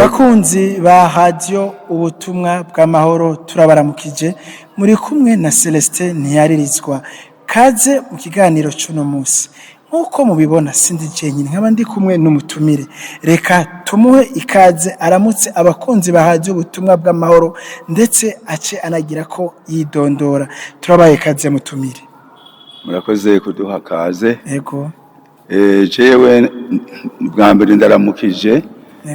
Bakunzi ba radiyo Ubutumwa bw'Amahoro, turabaramukije. Muri kumwe na Celestin Ntiyaririzwa. Kaze mu kiganiro c'uno munsi. Nk'uko mubibona, sindi jenyine, nkaba ndi kumwe n'umutumire. Reka tumuhe ikaze, aramutse abakunzi ba radiyo Ubutumwa bw'Amahoro, ndetse ace anagira ko yidondora. Turabaye ikaze, mutumire. Murakoze kuduha kaze. Yego. Jewe bwa mbere ndaramukije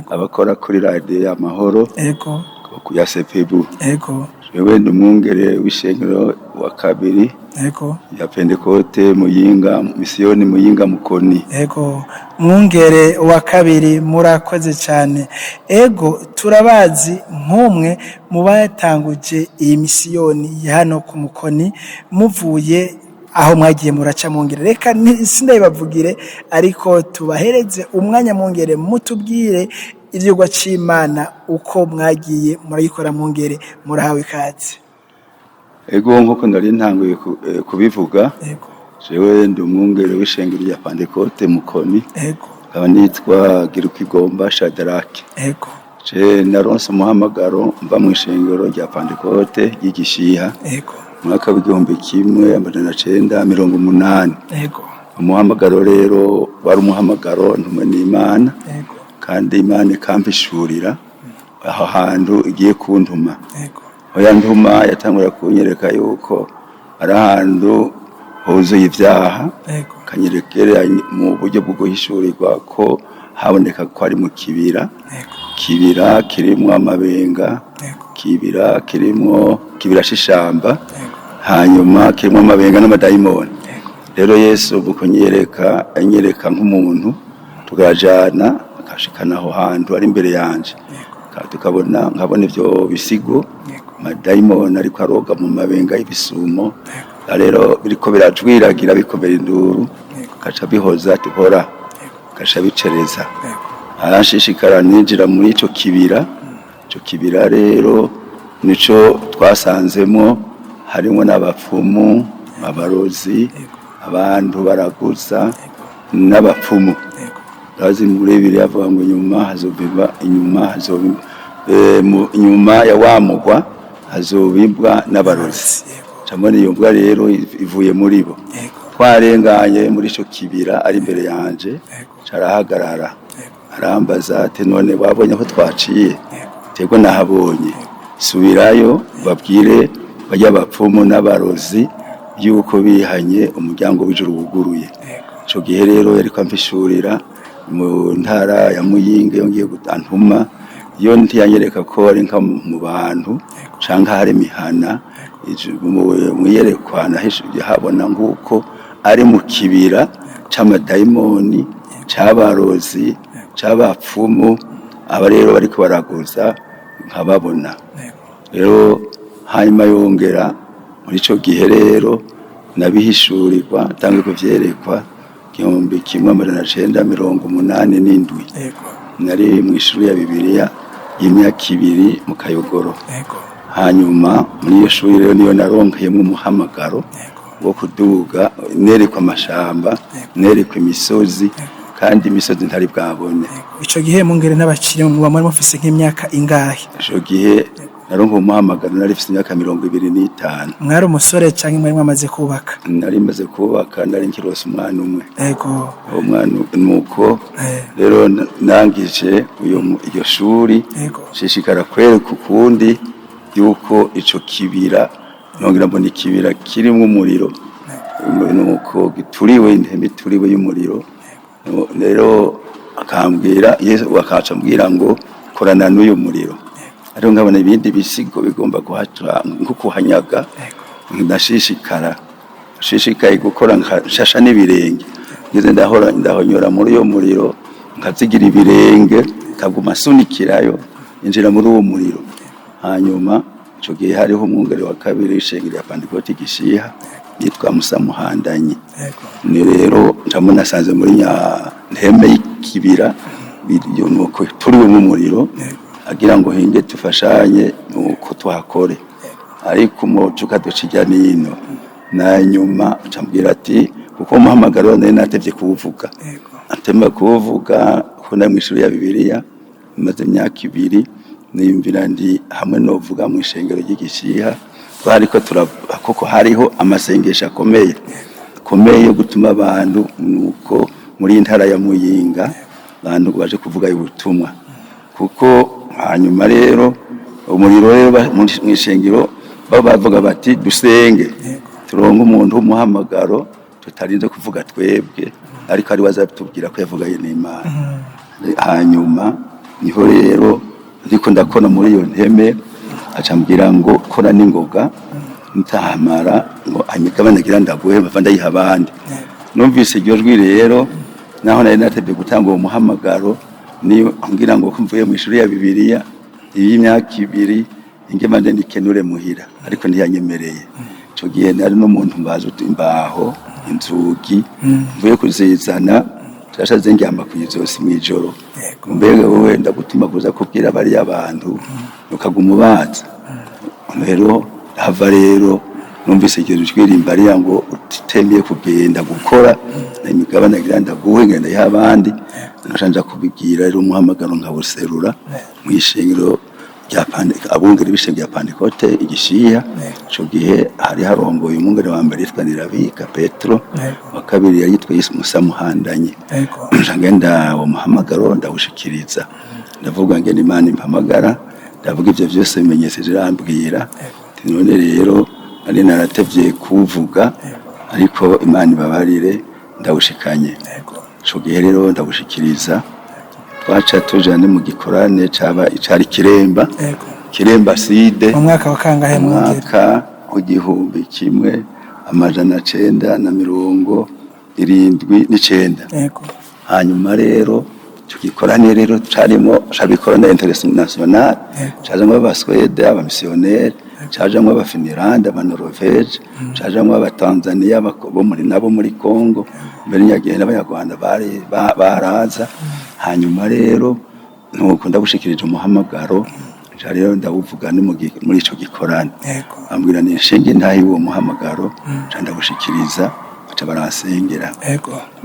abakora kuri radiyo y'Amahoro ya Sepebu. Jewe ndi umwungere w'ishengero wa kabiri ya Pentekote Muyinga, misiyoni Muyinga Mukoni. Ego, mwungere wa kabiri, murakoze cyane. Ego, turabazi nk'umwe mu batanguje iyi misiyoni ya hano ku Mukoni. Muvuye aho mwagiye muraca, mwungere, reka sindabibavugire, ariko tubahereze umwanya, mwungere, mutubwire ivyigwa c'Imana uko mwagiye murayikora. Mwungere, murahawe ikaze. Ego, nkuko nari ntanguye kubivuga, jewe ndi umwungere w'ishengero rya Pentekote Mukoni, nkaba nitwa Girukigomba Shadaraki. Je naronse umuhamagaro mva mu ishengero rya Pentekote ry'Igishiha umwaka w'1980. Umuhamagaro rero wari umuhamagaro ntumwe n'Imana, kandi Imana ikampishurira aho hantu igiye kuntuma. Aho yantuma, yatangura kunyereka yuko ari ahantu huzuye ibyaha, kanyerekera mu buryo bwo guhishurirwa ko haboneka ko ari mu kibira, kibira kirimwo amabenga, kibira kirimwo kibira c'ishamba, hanyuma kirimwo amabenga n'amadayimoni. Rero Yesu mu kunyereka, anyereka nk'umuntu, tukajana akashikana aho hantu ari imbere yanje. Tukabona, nkabona ivyo bisigo, amadayimoni ariko aroga mu mabenga y'ibisumo. Rero biriko birajwiragira, bikomera induru, kaca bihoza ati hora, kaca bicereza. Aranshishikara ninjira muri ico kibira. Ico kibira rero nico twasanzemo harimo n'abapfumu, abarozi, abantu baraguza n'abapfumu. Urazi muri Bibiliya avuga ngo inyuma hazobibwa, inyuma hazobibwa, inyuma ya wa mugwa hazobibwa n'abarozi. Camona iyo mbwa rero ivuye muri bo. Twarenganye muri ico kibira ari imbere yanje, carahagarara, arambaza ati: "None wabonye aho twaciye?" Tego, nahabonye. Subirayo babwire bajya bapfumu n'abarozi yuko bihanye, umuryango w'ijuru wuguruye. Ico gihe rero yariko ampishurira mu ntara ya Muyinga, yongeye gutantuma iyo ntiyanyereka ko ari nka mu bantu canke hari imihana. Mwiyerekwa habona nguko ari mu kibira c'amadayimoni, c'abarozi, c'abapfumu. Aba rero bariko baraguza, nkababona. Rero hanyuma yongera muri ico gihe rero nabihishurirwa, tangiye kuvyerekwa 1987. Nari mu ishuri ya Bibiliya y'imyaka 2 mu Kayogoro. Hanyuma muri iyo shuri rero niyo naronkeyemo umuhamagaro wo kuduga, nerekwa amashamba, nerekwa imisozi, kandi imisozi ntari bwabone. Ico gihe, mungere, n'abakiri muba muri mufise nk'imyaka ingahe? Ico gihe naronka umuhamagaro nari mfise imyaka 25. Mwari umusore canke mwari mwamaze kubaka? Nari maze kubaka, nari nkirose umwana umwe. Uwo mwana nuko rero nangije iryo shuri, nshishikara kwereka ukundi yuko ico kibira, nongera mbona ikibira kirimwo umuriro, nuko gituriwe, inteme ituriwe y'umuriro. Rero akambwira, Yesu akaca ambwira ngo korana n'uyu muriro, ariko nkabona ibindi bisigo bigomba kuhaca nko kuhanyaga. Ndashishikara, nshishikaye gukora, nshasha n'ibirenge, ngeze ndahora ndahonyora muri uyo muriro, nkazigira ibirenge, kaguma asunikirayo, injira muri uwo muriro. Hanyuma ico gihe hariho umwungere wa kabiri w'ishengero ya Pantekoti Gishiha yitwa Musa Muhandanyi. Ni rero ncamo nasanze muri nya nteme y'ikibira nuko turiwe n'umuriro, agira ngo hinge tufashanye nuko tuhakore, ariko umuco ukaduca irya nino. Na nyuma ncambwira ati kuko umuhamagaro nari natevye kuwuvuga, atema kuwuvuga ko nari mw'ishuri ya Bibiliya. Maze imyaka 2 niyumvira ndi hamwe novuga mu ishengero ry'Igishiha, twariko koko hariho amasengesho akomeye akomeye yo gutuma abantu, nuko muri iyi ntara ya Muyinga abantu baje kuvuga ubutumwa. Kuko hanyuma rero umuriro rero mu ishengero bavuga bati dusenge turonke umuntu w'umuhamagaro tutarinze kuvuga twebwe, ariko ari wazatubwira ko yavuganye n'Imana. Hanyuma niho rero ndiko ndakora muri iyo nteme, aca ambwira ngo kora n'ingoga ntahamara ngo imigabane agira ndaguhe bava ndayiha abandi. Numvise iryo jwi rero, naho nari natebye gutanga uwo muhamagaro, ni ambwira ngo ko mvuye mu ishuri ya Bibiliya y'imyaka 2, ingema nde nikenure muhira, ariko ntiyanyemereye. Ico gihe nari n'umuntu mbaza imbaho inzugi, mvuye kuzizana turashaze ndyama kw'izosi mw'ijoro. Mbega wowe ndagutuma kuza kubwira bariya bantu ukaguma ubaza. Rero hava rero numvise iryo jwi rimbariya ngo utemeye kugenda gukora imigabane agira ndaguhe ngenda yiha abandi. Nca kubibwira rero umuhamagaro nkawuserura mu ishengero rya abungeri b'ishengero rya Pantekote Igishiha. Ico gihe hari harongoye umwungere wa mbere yitwa Nirabika Petro, wa kabiri yari yitwa Yesu Musa Muhandanyi. Nca ngenda uwo muhamagaro ndawushikiriza, ndavuga ngene Imana impamagara, ndavuga ivyo vyose bimenyesheje irambwira. Ati none rero nari naratevye kuwuvuga, ariko Imana ibabarire ndawushikanye. Ico gihe rero ndawushikiriza, twaca tuja ni mu gikorane caba icari Kiremba, Kiremba Side. Mu mwaka wa kangahe, mwungere? Umwaka w'1979. Hanyuma rero ico gikorane rero carimo cabikorane international, cajamwo Abaswede abamisiyoneri, cajamwo Abafinilande, Abanoroveje, cajamwo Abatanzaniya bo muri nabo muri Kongo, mbere nyagihe n'Abanyarwanda bari baraza. Hanyuma rero nuko ndagushikirije umuhamagaro, nca rero ndawuvuga no muri ico gikorane. Ambwira ni inshinge ntahe uwo muhamagaro, nca ndawushikiriza, baca baransengera.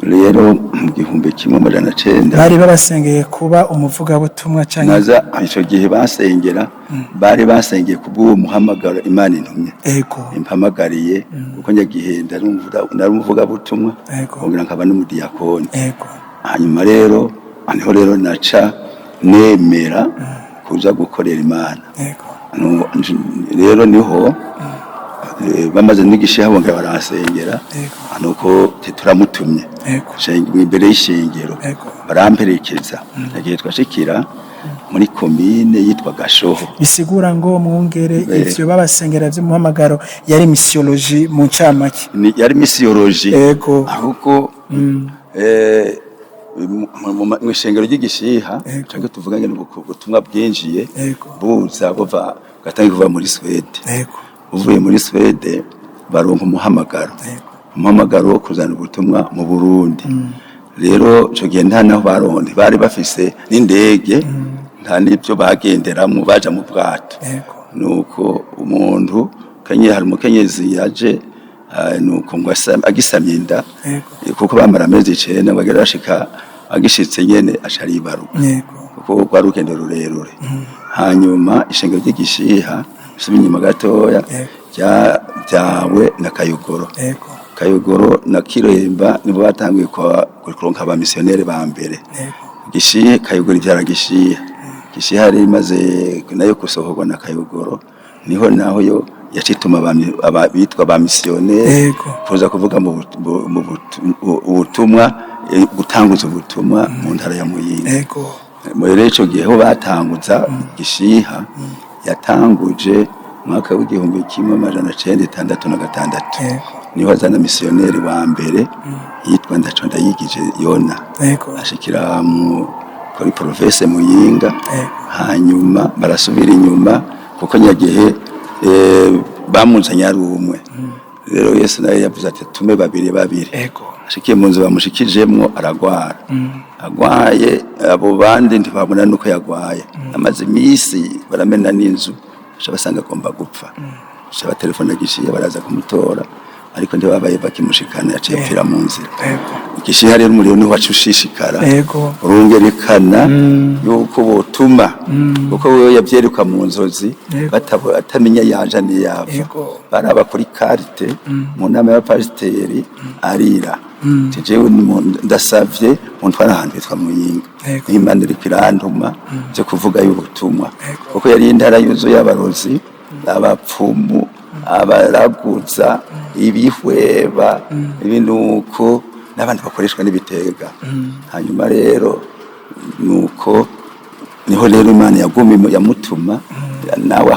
Rero mu 1900 Bari babasengeye kuba umuvugabutumwa canke? Naza ico gihe basengera, bari basengeye kubw'uwo muhamagaro Imana intumye, impamagariye, kuko nyagihe ndari umuvugabutumwa, nkongera nkaba n'umudiyakoni. Hanyuma rero niho rero naca nemera kuza gukorera Imana. Rero niho bamaze n'igishiha bongera baransengera, nuko turamutumye imbere y'ishengero, baramperekeza, nagiye twashikira muri komine yitwa Gashoho. Bisigura ngo mwungere, ivyo babasengera vy'umuhamagaro yari missiologie mu ncamake? Yari missiologie. Ahubwo mw'ishengero ry'Igishiha, canke tuvuga ngene ubutumwa bwinjiye, buza buva gatanga kuva muri Swede, uvuye muri Swede baronka umuhamagaro, umuhamagaro wo kuzana ubutumwa mu Burundi. Rero ico gihe nta naho baronde bari bafise n'indege, nta n'ibyo bagenderamwo, baja mu bwato. Nuko umuntu kenye hari umukenyezi yaje, nuko ngo agisamye inda, kuko bamara amezi 9, ngo agere ashika agishitse nyene aca aribaruka, kuko rwari urugendo rurerure. Hanyuma ishengero ry'Igishiha, subi inyuma gatoya, ryawe na Kayogoro. Kayogoro na Kiremba nibo batanguye kuronka abamisiyoneri ba mbere. Gishihe Kayogoro ivyara Gishiha. Gishiha yari imaze nayo gusohorwa na Kayogoro, niho naho yo yacituma bitwa ba misiyoneri kuza kuvuga mu ubutumwa, gutanguza ubutumwa mu ntara ya Muyinga. Muri ico gihe ho batanguza Gishiha, yatanguje mwaka w'1966, niho azana misiyoneri wa mbere yitwa Ndaco Ndayigije Yona, ashikira mu kuri province Muyinga. Hanyuma barasubira inyuma kuko nyagihe bamuzanye ari umwe. Rero Yesu nawe yavuze ati tume babiri babiri. Ashikiye mu nzu bamushikijemwo aragwara. Agwaye, abo bandi ntibabona nuko yagwaye, amaze iminsi baramena n'inzu, baca basanga agomba gupfa. Baca batelefona Gishiye, baraza kumutora. Ariko ntibabaye bakimushikana, yaciye apfira mu nzira. Igishiha rero umuriro niho waca ushishikara, urungerekana yuko botuma, kuko wewe yavyerekwa mu nzozi, atamenya yaja niyava. Baraba kuri carte mu nama y'abapasiteri, arira ati: "Jewe ndasavye muntware ahantu hitwa Muyinga, Imana iriko irantuma vyo kuvuga y'ubutumwa." Kuko yari intara yuzuye abarozi, abapfumu, abaraguza, ibihweba, ibinuko n'abandi bakoreshwa n'ibitega. Hanyuma rero nuko niho rero Imana yagumye yamutuma nawe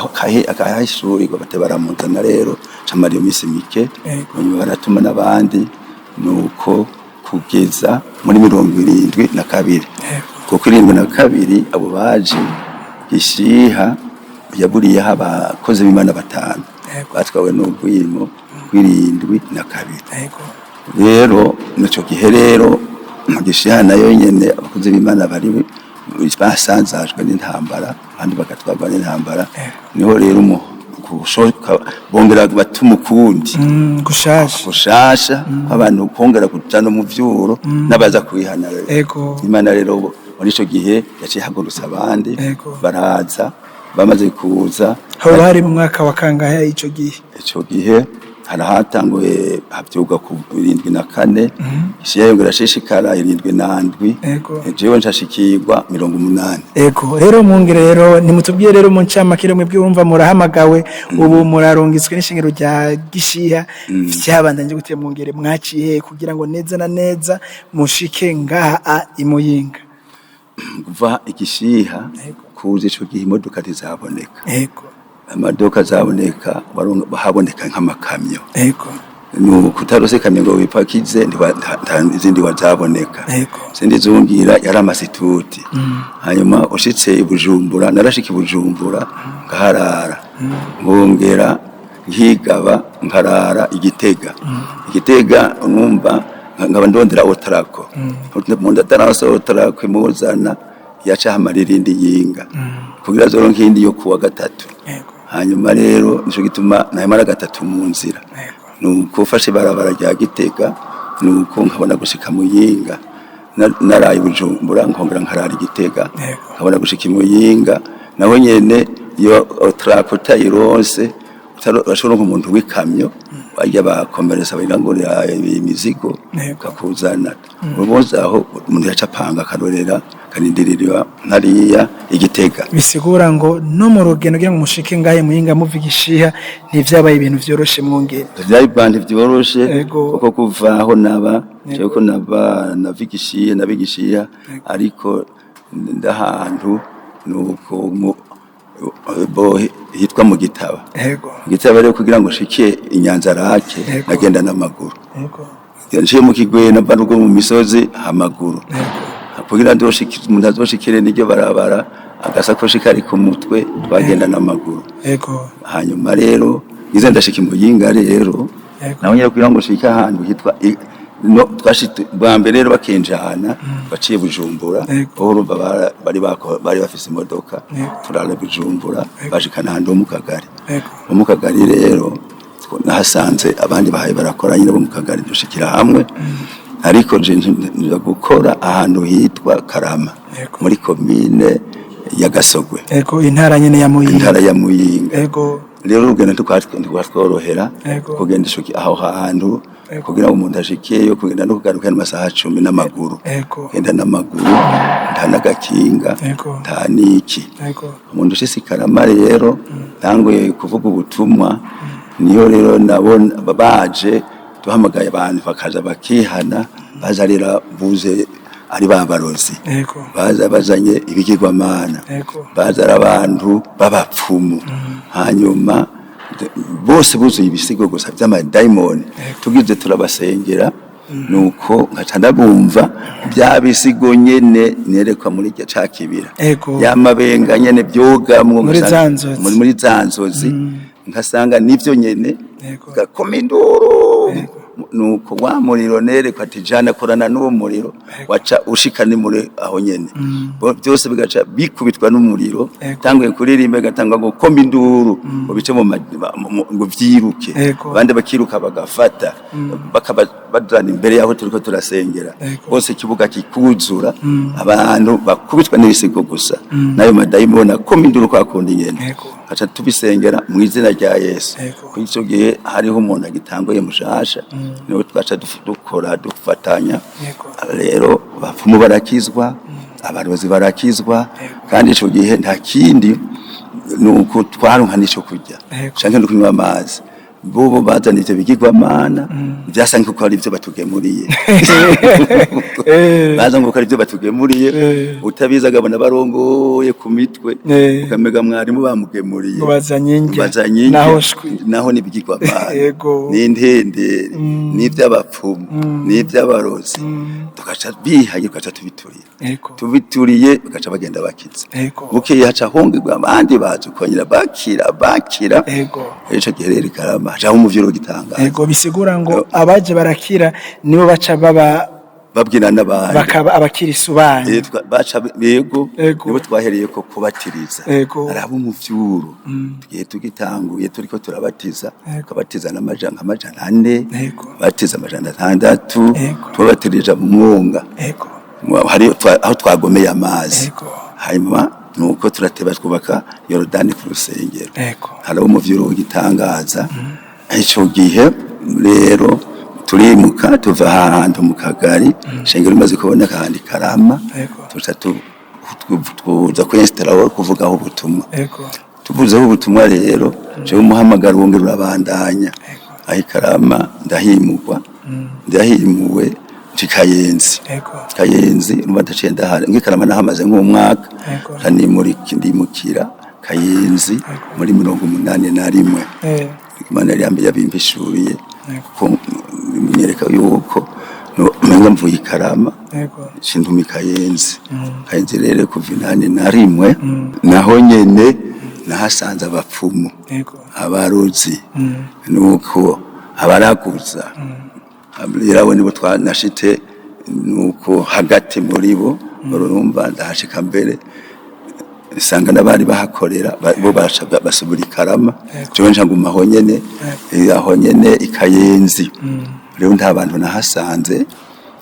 akahishurirwa, bate baramuzana rero, camara iyo minsi mike. Hanyuma baratuma n'abandi, nuko kugeza muri 72. Kuko 72 abo baje Gishiha yaburiyeho abakozi b'Imana batanu, batwawe n'urwimo rw'72. Rero muco gihe rero mu Gishiha nayo nyene abakozi b'Imana bari basanzajwe n'intambara, abandi bagatwarwa n'intambara. Niho rero gushoka bongera batuma ukundi. Gushasha. Gushasha abantu kongera kuja no mu vyuro n'abaza kwihana rero. Imana rero muri ico gihe yaciye ihagurutsa abandi, baraza. Bamaze kuza, Hoba hari mu mwaka wa kangahe ico gihe? Ico gihe harahatanguye havyuka ku 74, ishiya yongera ashishikara 77. Jewe nshashikirwa 80. Ego, rero mwungere, rero nimutubwiye rero mu ncamake mwebwe urumva murahamagawe, ubu murarungitswe n'ishengero rya Gishiha, vyabandanye gute mwungere? Mwaciye he kugira ngo neza na neza mushike ngaha i Muyinga? Kuva Igishiha kuza ico gihe imodoka ntizaboneka. Amadoka zaboneka, haboneka nk'amakamyo. Nuko utarose ikamyo ngo wipakize, izindi wazaboneka. Izindi zungira yari amasituti. Hanyuma ushitse i Bujumbura, narashika i Bujumbura nkaharara, nkongera nkigaba nkarara Igitega. Igitega numva nkaba ndondera Otraco, mu ndatarasa Otraco imuzana, yaca hamara irindi yinga kugira zoronke iyindi yo kuwa gatatu. Hanyuma rero nico gituma nahimara gatatu mu nzira. Nuko ufashe ibarabara rya Gitega, nuko nkabona gushika Muyinga. Naraye Bujumbura, nkongera nkarara Igitega, nkabona gushika i Muyinga. Naho nyene iyo Otraco utayironse, urashobora nk'umuntu w'ikamyo bajya bakomeresa bayirangurira imizigo, kakuzana ubuze. Aho umuntu yaca apanga akarorera akarindirira hariya Igitega. Bisigura ngo no mu rugendo kugira ngo mushike ngahe Muyinga muva Igishiha ntivyabaye ibintu vyoroshe mwungere. Vyari bandi vyoroshe, kuko kuva aho naba, jewe ko naba navigishiye nabigishiya, ariko ndahantu nuko bo hitwa mu Gitaba. Mu Gitaba rero kugira ngo nshike Inyanza Rake, nagenda n'amaguru. Nciye mu Kigwena, mva ruguru mu misozi amaguru, kugira ndoshike umuntu azoshikire n'iryo barabara, agasakoshi kari ku mutwe, twagenda n'amaguru. Hanyuma rero ngize ndashika i Muyinga rero, naho nyine kugira ngo nshike ahantu hitwa no twashitse bwa mbere rero bakinjana baciye Bujumbura. Aho urumva bari bafise imodoka, turara Bujumbura, bashikana ahantu ho mu Kagari. Bo mu Kagari rero nahasanze abandi bahaye barakora nyine bo mu Kagari, dushikira hamwe. Ariko je nja gukora ahantu hitwa Karama, muri komine ya Gasogwe. Ego, intara nyene ya Muyinga. Intara ya Muyinga. Rero urugendo ntikwatworohera, kugenda ishuki aho hantu, kugira ngo umuntu ashikeyo, kugenda no kugaruka n'amasaha 10 n'amaguru. Kugenda n'amaguru, nta n'agakinga, nta n'iki. Umuntu ushitse i Karama rero ntanguye kuvuga ubutumwa. Niyo rero nabona baje duhamagaye abantu bakaza bakihana, baza rero buze ari babarozi, baza bazanye ibigirwamana, baza ari abantu b'abapfumu. Hanyuma bose buzuye ibisigo gusa by'amadayimoni. Tugize turabasengera, nuko nkaca ndabumva bya bisigo nyene nerekwa muri ca kibira, ya mabenga nyene byogamwo Muri za nzozi. Muri za nzozi nkasanga nivyo nyene, gakoma induru. Nuko wa muriro nerekwa ati jana korana n'uwo muriro, waca ushika ni muri aho nyene. Byose bigaca bikubitwa n'umuriro. Tanguye kuririmba, gatangwa gukoma induru ngo bice mu ngo vyiruke. Abandi bakiruka bagafata, bakaba badana imbere yaho turiko turasengera. Bose ikibuga kikuzura abantu bakubitwa n'ibisigo gusa, n'ayo madayimoni akoma induru kwa kundi nyene. Aca tubisengera mu izina rya Yesu. Kuri ico gihe hariho umuntu agitanguye mushasha, niwe twaca dukora dufatanya. Rero abapfumu barakizwa, abarozi barakizwa. Kandi ico gihe nta kindi, nuko twaronka n'ico kurya canke no kunywa amazi. Bobo bazana ivyo bigirwamana, vyasa nk'uko ari ivyo batugemuriye. Baza ngo ari ivyo batugemuriye. Utabizi agabona barongoye ku mitwe, ukamega mwarimu bamugemuriye. Ngo bazanye indya. Bazanye indya. Naho shwi. Naho n'ibigirwamana, n'intenderi, n'ivy'abapfumu, n'ivy'abarozi. Tugaca bihaye, tugaca tubiturira. Tubituriye, bagaca bagenda bakize. Bukeye haca hongerwa abandi, baza ukongera bakira bakira. Ico gihe rero ikarama hacaho umuvyuro gitangaza. Ego, bisigura ngo abaje barakira nibo baca baba babwira n'abandi, bakaba abakirisu banyu. Baca yego. Nibo twahereye ko kubatiriza. Araba umuvyuro tugiye tugitanguye, turiko turabatiza, tukabatiza n'amajana nka 400, batiza 600. Tubatirija mu mwonga. Hari aho twagomeye amazi. Hanyuma nuko turateba twubaka Yorodani ku rusengero. Hari umuvyuro w'igitangaza. Ico gihe rero turimuka, tuva ahantu mu kagari, shengero imaze kuboneka ahandi Karama. Tuca tuza kwinstaraho kuvugaho ubutumwa. Tuvuzeho ubutumwa rero, jewe umuhamagaro wongera urabandanya. Aho i Karama ndahimurwa, ndahimuwe nca i Kayenzi. Kayenzi urumva ndaciye ndahari, ngi Karama nahamaze nk'umwaka. Ndimukira Kayenzi muri 81. Imana yari yambaye yabimpishuriye, ko nyereka yuko umenga mvuye i Karama, shintumi Kayenzi. Kayenzi rero kuva 81, naho nyene nahasanze abapfumu, abarozi, nuko abaraguza. Rero abo nibo twanashite, nuko hagati muri bo urumva ndahashika mbere nsanga n'abari bahakorera bo baca basubira i Karama. Jewe nca nguma aho nyene, aho nyene i Kayenzi. Rero nta bantu nahasanze,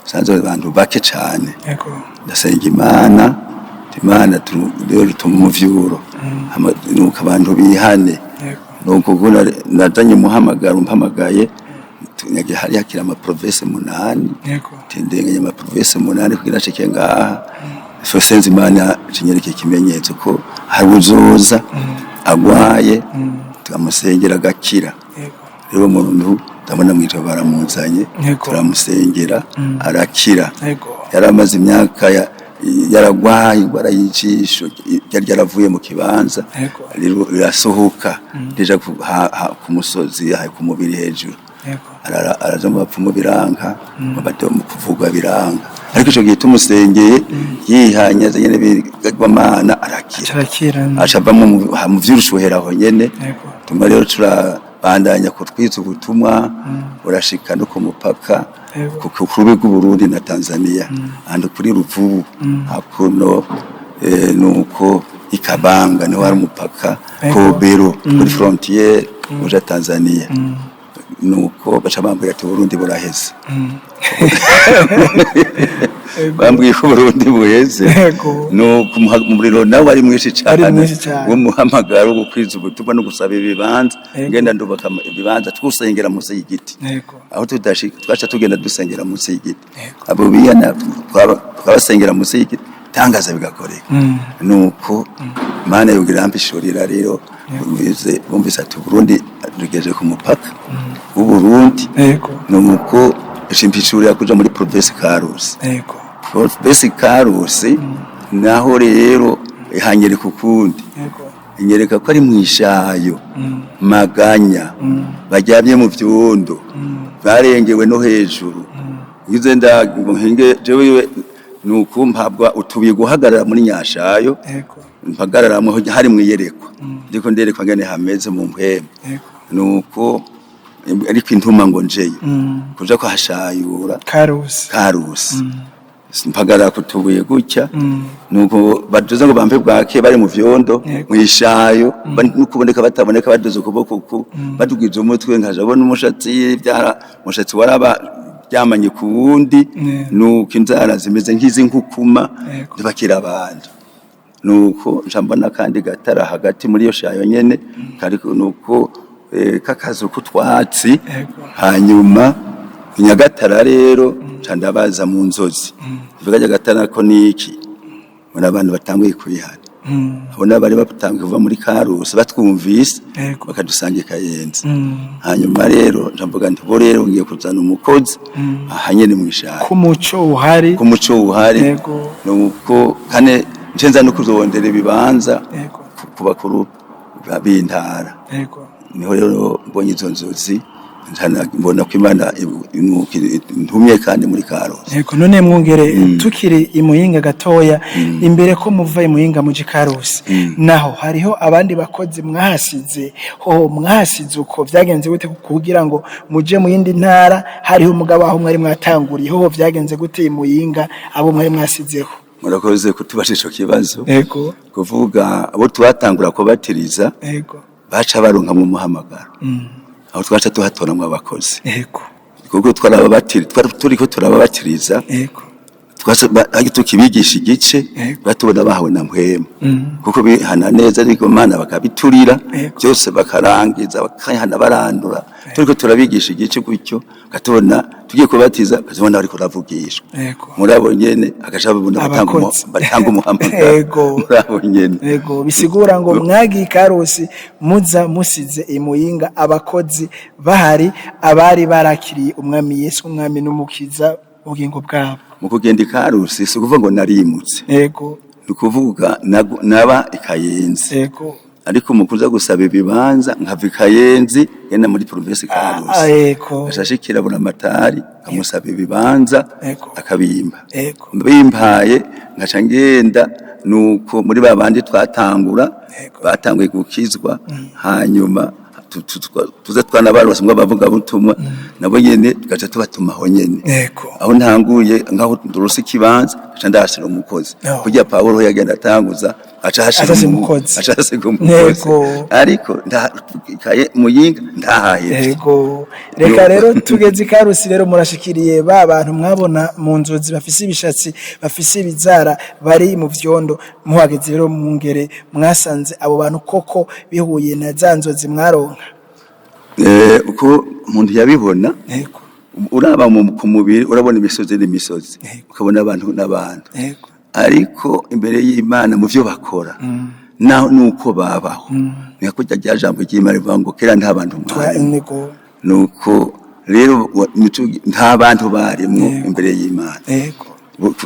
sanze abantu bake cane. Ndasenga Imana, Imana rero ituma umuvyuro. Nuko abantu bihane. Nuko ubwo nazanye umuhamagaro, umpamagaye tunyagiye hari hakiri ama province 8. Tindenganya ama province 8 kugira nshike ngaha. So senze Imana cinyereka ikimenyetso ko hari uzoza agwaye, tukamusengera agakira. Rero umuntu ndabona mw'ijoro baramuzanye, turamusengera arakira. Yari amaze imyaka yaragwaye ingwara y'ijisho ryari ryaravuye mu kibanza, rirasohoka rija ku musozi ku mubiri hejuru. Araja mu bapfumu biranka, mu mu kuvugwa biranga, ariko ico gihe tumusengeye yihanye, azanye n'ibigirwamana, arakira. Arakira. Aca avamwo mu vy'urushuhera aho nyene. Tuma rero turabandanya kutwiza ubutumwa, burashika no ku mupaka, ku rubibe rw'Uburundi na Tanzania, ahantu kuri Ruvubu hakuno, nuko ikabanga niho hari umupaka. Kobero kuri frontière uja Tanzania. Nuko baca bambwira ati Burundi buraheze. Bambwiye ko Burundi buheze. Nuko umuriro nawe ari mwinshi Ari cane, mwinshi cane. w'umuhamagaro wo gukwiza ubutumwa no gusaba ibibanza. Ngenda ndubaka ibibanza, twusengera munsi y'igiti. Aho tudashika twaca tugenda dusengera munsi y'igiti. Abo biyana twabasengera munsi y'igiti, tangaza bigakoreka. Nuko Imana yogira ampishurira rero, bumvise ati Burundi tugeze ku mupaka w'Uburundi. Nuko shimpishurira kuja muri province Karusi. Province Karusi naho rero ihanyereka ukundi. Inyereka ko ari mwishayo maganya, baryamye mu vyondo, barengewe no hejuru. Ngize nda nkinge jewe, nuko mpabwa utubuye guhagarara muri Nyashayo. Mpagarara hari mwiyerekwa, ndiko nderekwa ngene hameze mu mpwemu. Nuko Ariko intuma ngo njeyo kuja kuhashayura. Karusi. Karusi. Mpagara kutubuye gutya, nuko baduze ngo bampe bwake, bari mu vyondo, mwishayo, nukuboneka bataboneka, baduze ukuboko ku badugije umutwe, nkaja abona umushatsi, byara umushatsi waraba ryamanye ku wundi, nuko inzara zimeze nk'izinkukuma, ntibakira abantu. Nuko nca mbona kandi gatara hagati muri iyo shayo nyene, kariko nuko kakazu k'utwatsi. Hanyuma Nyagatara rero nca ndabaza mu nzozi, mvuga Nyagatara ko niki, mbona abantu batanguye kwihana. Abo n'abari batanguye kuva muri Karusi batwumvise, bakadusanga i Kayenzi. Hanyuma rero nca mvuga nti bo rero ngiye kuzana umukozi aha nyene mw'ishamba, ku muco uhari. Ku muco uhari. Nuko kane nce nza no kuzondera ibibanza ku bakuru b'intara. Niho rero mbonye izo nzozi, mbona ko Imana intumye kandi muri Karusi. Yego, none mwungere, tukiri i Muyinga gatoya, imbere ko muva i Muyinga muje Karusi, naho hariho abandi bakozi mwahasize? Hoho mwahasize uko vyagenze gute kugira ngo muje mu yindi ntara hariho umugabo aho mwari mwatanguriye? Hoho vyagenze gute i Muyinga abo mwari mwasizeho? Murakoze kutubasha ico kibazo. Kuvuga abo twatangura kubatiriza, baca baronka mu muhamagaro, aho twaca tuhatoramwo abakozi, kuko twarababatiri, twari turiko turababatiriza, twasa tukibigisha igice, batubona bahawe na mpwemu, kuko bihana neza, ariko Imana bakabiturira byose, bakarangiza bakayihana, barandura. Turiko turabigisha igice gutyo, katubona tugiye kubatiza, katubona bariko baravugishwa. Muri abo nyene agaca babona Abakozi. batanga umuhamagaro. Muri abo nyene. Yego, bisigura ngo mwagiye i Karusi muza musize i Muyinga abakozi bahari, abari barakiriye Umwami Yesu, Umwami n'Umukiza ubugingo bwabo. Mu kugenda i Karusi, si ukuvuga ngo narimutse. Ni ukuvuga naba i Kayenzi, ariko mu kuza gusaba ibibanza nkava i Kayenzi ngenda muri provinsi Karusi, ashashikira Buramatari, nkamusaba ibibanza, akabimba. Bimpaye, nkaca ngenda, nuko muri ba bandi twatangura batanguye gukizwa, hanyuma tuza twanabarose ngo abavuga butumwa nabo nyene tugaca tubatuma aho nyene, aho ntanguye, ngaho ndurose ikibanza, nkaca ndahashira umukozi. Kurya Pawulo yagenda atanguza, aca hashira Aca asiga umukozi. Aca hasiga umukozi. Ariko Muyinga ndahahevye. Yego, reka rero tugeze i Karusi rero, murashikiriye ba bantu mwabona mu nzozi, bafise ibishatsi, bafise ibizara, bari mu vyondo. Muhageze rero mwungere, mwasanze abo bantu koko bihuye na za nzozi mwaronka? Uko umuntu yabibona, uraba ku mubiri urabona imisozi n'imisozi, ukabona abantu n'abantu, ariko imbere y'Imana mu vyo bakora naho nuko babaho, ni kurya rya jambo ry'Imana rivuga ngo kera nta bantu mwari. Nuko rero nta bantu barimwo imbere y'Imana.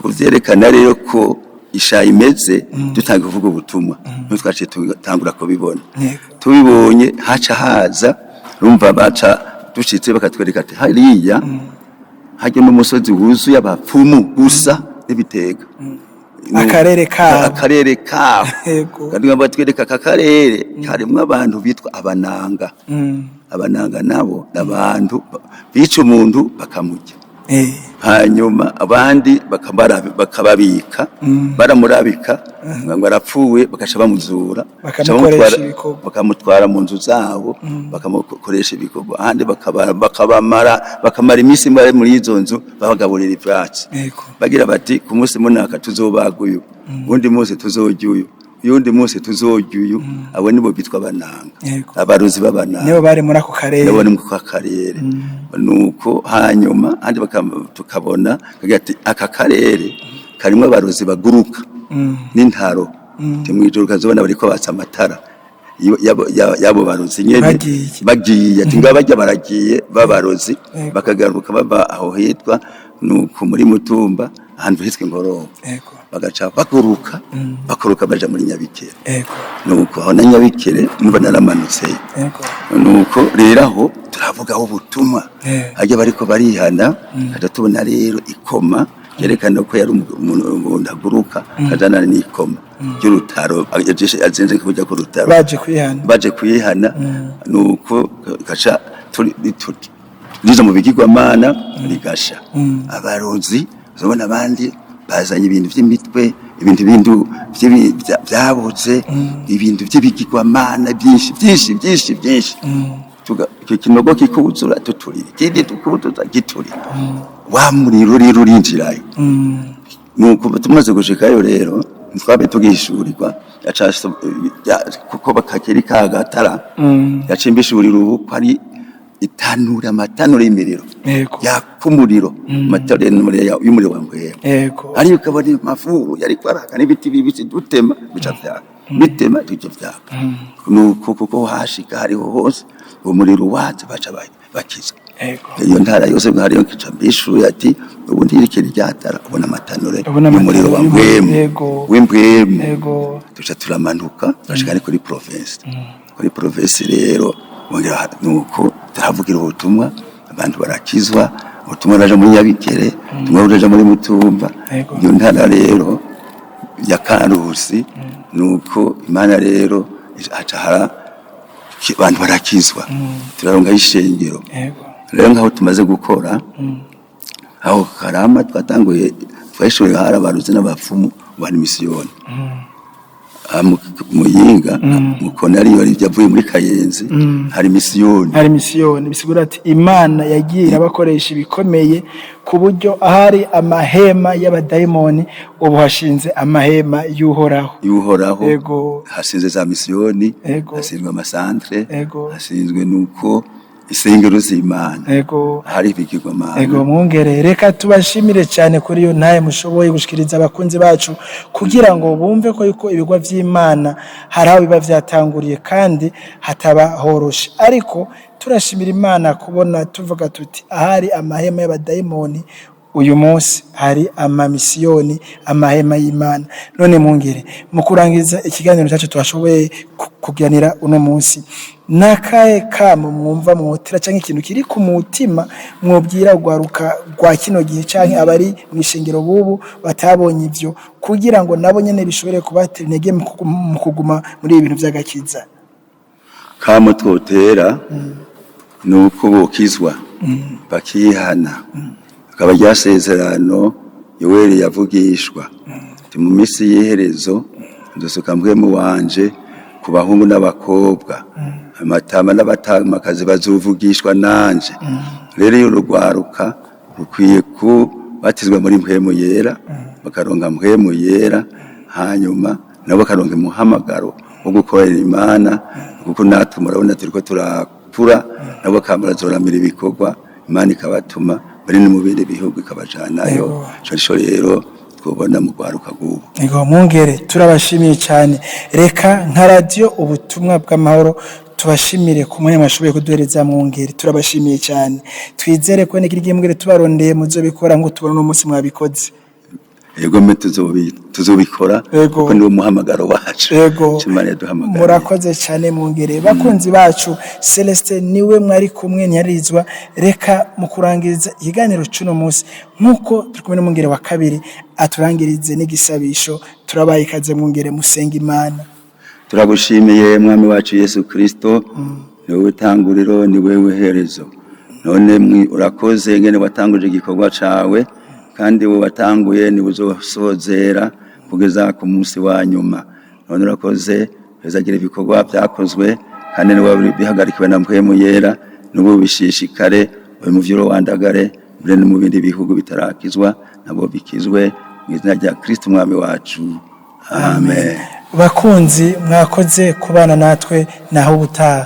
Kuvyerekana rero ko isha imeze, dutanga kuvuga ubutumwa, niho twaciye tutangura kubibona. Tubibonye, haca haza rumva baca dushitse bakatwereka ati hariya hajya n'umusozi wuzuye abapfumu gusa n'ibitega. Akarere kabo. Akarere kabo. Kandi batwereka aka karere karimwo abantu bitwa abananga. Abananga nabo ni abantu bica umuntu bakamurya, hanyuma abandi bakababika, baramurabika ngo arapfuye, bakaca bamuzura. Bakamukoresha ibikorwa. Bakamutwara mu nzu zabo, bakamukoresha ibikorwa. Ahandi bakabamara, bakamara iminsi bari muri izo nzu, babagaburira ivyatsi. Bagira bati ku munsi munaka tuzobaga uyu, uwundi munsi tuzorya uyu, uyundi munsi tuzorya uyu. Abo nibo bitwa abananga, abarozi b'abananga. Nibo bari muri ako karere. Nibo bari muri ako karere. Nuko hanyuma ahandi tukabona kagira ati aka karere karimwo abarozi baguruka n'intaro. Mw'ijoro ukazobona bariko batsa amatara yabo barozi nyene. Bagiye. Bagiye ati ngaba barya baragiye babarozi, bakagaruka bava aho hitwa nuko muri Mutumba, ahantu hitwa Ingororo, bagaca baguruka, bakuruka baja muri Nyabikere. Nuko aho na Nyabikere numva naramanutse. Nuko rero aho turavugaho ubutumwa, hajya bariko barihana, kaja tubona rero ikoma yerekana ko yari umuntu aguruka, kajana n'ikoma ry'urutaro, azinze kujya ku rutaro. Baje kwihana. Baje kwihana. Nuko kaca Riza mu bigirwamana rigasha. Abarozi, uzabona abandi bazanye ibintu by'imitwe, ibintu bindu byabotse, ibintu by'ibigirwamana byinshi byinshi byinshi byinshi. Icyo kinogo kikuzura, tuturira, ikindi tukuzuza, giturira, wa muriro rero urinjirayo. Nuko tumaze gushikayo rero, twabe tugishurirwa, kuko bakakiri kagatara yacimbishurira ubu ko ari itanura, amatanura y'imiriro, yaka umuriro, amatanura y'umuriro wa Mpwemu. Ariko ukabona amafuru yari kwaraka n'ibiti bibisi, dutema bica vyaka, bitema bica vyaka. Nuko kuko hashika hariho hose umuriro watse, baca bakizwa. Iyo ntara yose hariyo kica mbishuye ati ubu ntirikiri ryatara, ubona amatanure Ubona y'umuriro wa amatanura Mpwemu, w'impwemu. Tuca turamanuka, turashika ni kuri province. Kuri province rero bongera, nuko turavugira ubutumwa, abantu barakizwa. Ubutumwa buraja muri Nyabikere, ubutumwa buraja muri Mutumba. Iyo ntara rero ya Karusi, nuko Imana rero haca hara abantu barakizwa, turaronka ishengero. Rero nkaho tumaze gukora aho Karama, twatanguye twashoboye, hari abaruzi n'abapfumu bari misiyoni. Aha Muyinga, Mukoni ariyo yavuye muri Kayenzi, hari misiyoni. Hari misiyoni, bisigura ati Imana yagiye irabakoresha ibikomeye, ku buryo ahari amahema y'abadayimoni ubu hashinze amahema y'Uhoraho. Y'Uhoraho. Hashinze za misiyoni, hashinzwe amasantre, hashinzwe nuko isengero z'Imana, hari ibigirwamana. Ego mwungere, reka tubashimire cyane kuri iyo ntaye mushoboye gushikiriza abakunzi bacu, kugira ngo bumve ko yuko ibikorwa vy'Imana hari aho biba vyatanguriye kandi hataba horoshe. Ariko turashimira Imana kubona tuvuga tuti ahari amahema y'abadayimoni uyu munsi hari amamisiyoni, amahema y'Imana. None mwungere, mu kurangiza ikiganiro cyacu twashoboye kuganira uno munsi, nakahe kamo mwumva mwotera canke ikintu kiri ku mutima mwobwira urwaruka rwa kino gihe canke abari mu ishengero bubu batabonye ivyo, kugira ngo nabo nyene bishobore kubatera intege mu kuguma muri ibi bintu vy'agakiza? Kamo twotera ni uko bokizwa, bakihana, akaba rya sezerano Yoweri yavugishwa ati: "Mu minsi y'iherezo nzosuka Mpwemu wanje ku bahungu n'abakobwa, amatama n'abatamakazi bazuvugishwa nanje." Rero iyo urugwaruka rukwiye kubatizwa muri Mpwemu Yera, bakaronka Mpwemu Yera, hanyuma nabo bakaronka umuhamagaro wo gukorera Imana, kuko natwe murabona turiko turakura, nabo bakaba ibikorwa, Imana ikabatuma bari no mu bindi bihugu, ikabajanayo. Ico nico rero twobona mu rwaruka rw'ubu. Ego mwungere, turabashimiye cyane. Reka nka Radiyo Ubutumwa bw'Amahoro tubashimire ku mwanya mwashoboye kuduhereza. Mwungere, turabashimiye cyane. Twizere ko n'ikindi gihe mwungere tubarondeye muzobikora ngo tubone uno munsi mwabikoze. Yego me, tuzobikora, kuko niwo muhamagaro wacu. Imana yaduhamagariye. Murakoze cyane mwungere. Bakunzi bacu, Celestin niwe mwari kumwe ntiyarizwa. Reka mu kurangiza ikiganiro cy'uno munsi, nk'uko turi kumwe n'umwungere wa kabiri, aturangirize n'igisabisho. Turabaye ikaze mwungere, musenga Imana. Turagushimiye Mwami wacu Yesu Kristo, ni wowe tanguriro, ni wewe herezo. None urakoze ngene watanguje igikorwa cawe, kandi we watanguye ni uzosozera kugeza ku munsi wa nyuma. None urakoze, uzagira ibikorwa byakozwe, kandi niwe bihagarikiwe na Mpwemu Yera, n'ubu bishishikare ube mu vyuro wandagare mbere no mu bindi bihugu bitarakizwa, nabo bikizwe, mu izina rya Kristo Umwami wacu, amen. Bakunzi, mwakoze kubana natwe, naho ubutaha.